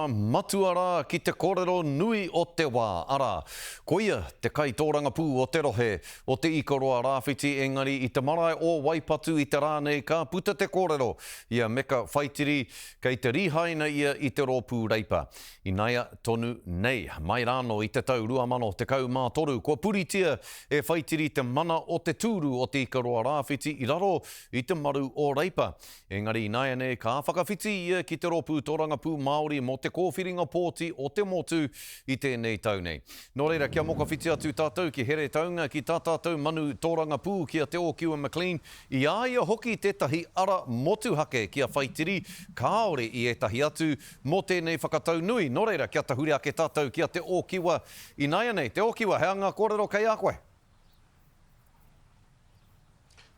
kaupapa matua rā ki te kōrero nui o te wā, arā, koia te kaitōrangapū o te rohe o Te Ikaroa Rāwhiti engari i te marae o Waipatu i te rā nei ka puta te kōrero i a Meka Whaitiri kei te rīhaina ia i te Rōpū Reipa. Inaia tonu nei. Mai rānō i te tau 2013 kua puritia e Whaitiri te mana o te tūru o Te Ikaroa Rāwhiti i raro i te maru o Reipa. Engari ināianei ka whakawhiti ia ki te Rōpū Tōrangapū Māori mō te kōwhiringa pōti o te motu i tēnei tau nei. Nō reira, kia mokawhiti atu tātou ki Heretaunga ki tā tātou manu tōrangapū ki a Te Ōkiwa McLean, i a ia hoki tētahi ara motuhake ki a Whaitiri, kāore i ētahi atu, mō tēnei whakatau nui. Nō reira, kia tahuri ake tātou ki a Te Ōkiwa ināianei. Te Ōkiwa, he aha ngā kōrero kei a koe?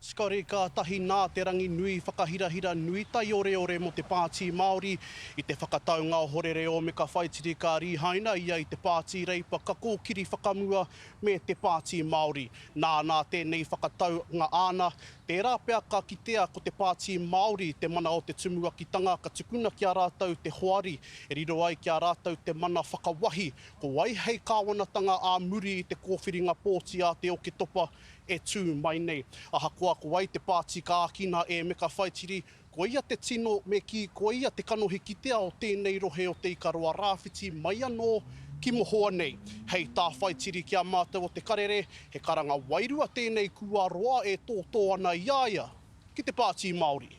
Scotty, Kātahi nā te rangi nui whakahirahira nui taioreore mō te Pāti Māori i te whakataunga ohorere o Meka Whaitiri ka rīhaina ia i te Pāti Reipa ka kōkiri whakamua me te Pāti Māori. Nānā tēnei whakataunga āna, tērā pea ka kitea ko te Pāti Māori te mana o te tumuakitanga ka tukuna ki a rātou te hoari e riro ai ki a rātou te mana whakawahi ko wai hei kāwanatanga ā muri i te kōwhiringa pōti a te Oketopa e tū mai nei. Ahakoa ko wai te pāti ka ākina e Meka Whaitiri, ko ia te tino me kī ko ia te kanohi kitea o tēnei rohe o Te Ikaroa Rāwhiti mai anō ki mohoa nei. Hei tā Whaitiri ki a mātou o Te Karere, he karanga wairua tēnei kua roa e tōtō ana i a ia ki te Pāti Māori.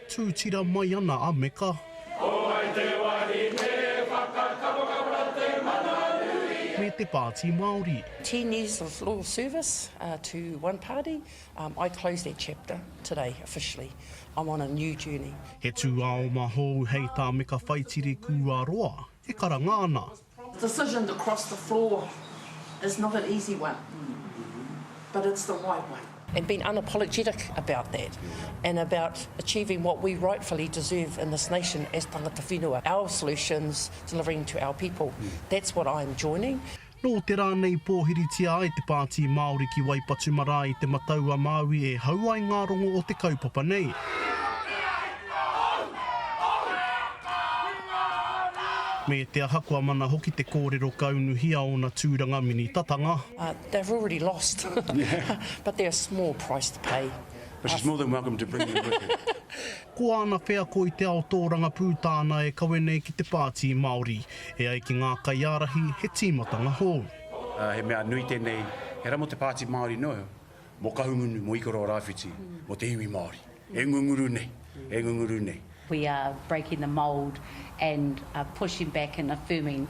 Tū tira mai ana a Meka. Ko wai te wahine whakakapakapa te mana nui. Me te Pāti Māori. Ten years of loyal service to one party, I close that chapter today officially. I'm on a new journey. He tūāoma hou hei tā Meka Whaitiri Kūaroa e karanga ana. The decision to cross the floor is not an easy one, but it's the right one. And being unapologetic about that and about achieving what we rightfully deserve in this nation as tangata whenua, our solutions delivering to our people. That's what I'm joining. Nō te rā nei pōhiritia ai te Pāti Māori ki Waipatu marae i Te Matau-a-Māui e hau ai ngā rongo o te kaupapa nei. Me te aha kua mana hoki te kōrero ka unuhia ōna tūranga minitatanga. They've already lost but they're a small price to pay. But she's more than welcome to bring them with her. Ko āna wheako i te ao tōrangapū tāna e kawe nei ki te Pāti Māori. E ai ki ngā kaiārahi, he tīmatanga hou. He mea nui tēnei, he rā mō te Pāti Māori noa, mō Kahungunu, mō Ikaroa-Rāwhiti, mō te iwi Māori. E ngunguru nei, e ngunguru nei. We are breaking the mould and pushing back and affirming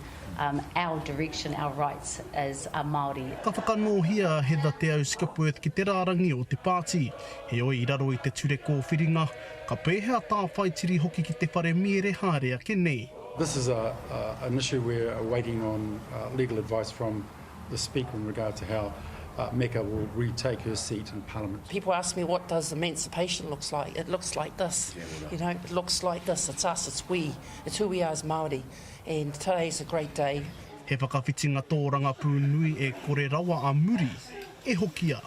our direction, our rights as a Māori. Ka whakanōhia a Heather Te Au Skipworth ki te rārangi o te pāti. Heoi i raro i te ture kōwhiringa, ka pēhea tā Whaitiri hoki ki te whare miere haere ake nei? This is a an issue we're awaiting on legal advice from the Speaker in regard to how Meka will retake her seat in Parliament. People ask me what does emancipation looks like, it looks like this, you know, it looks like this, it's us, it's we, it's who we are as Māori and today is a great day. He whakawhitinga tōrangapū nui e kore rawa a muri e hokia.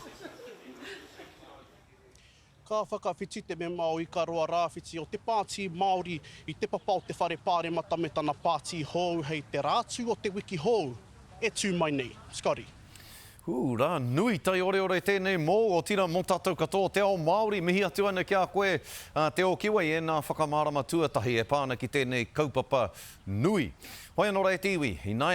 Ka whakawhiti te mema o Ikaroa Rāwhiti o te Pāti Māori i te papa o te Whare Pāremata me tana pāti hou hei te Rātū o te wiki hou e tū mai nei. Scotty. Hū, rā nui taioreore tēnei mōu, otirā mō tātou katoa o te ao Māori. Mihi atu ana ki a koe, a Te Ōkiwa, i ēnā whakamārama tuatahi e pā ana ki tēnei kaupapa nui. Whai anō rā e te iwi, ināianei.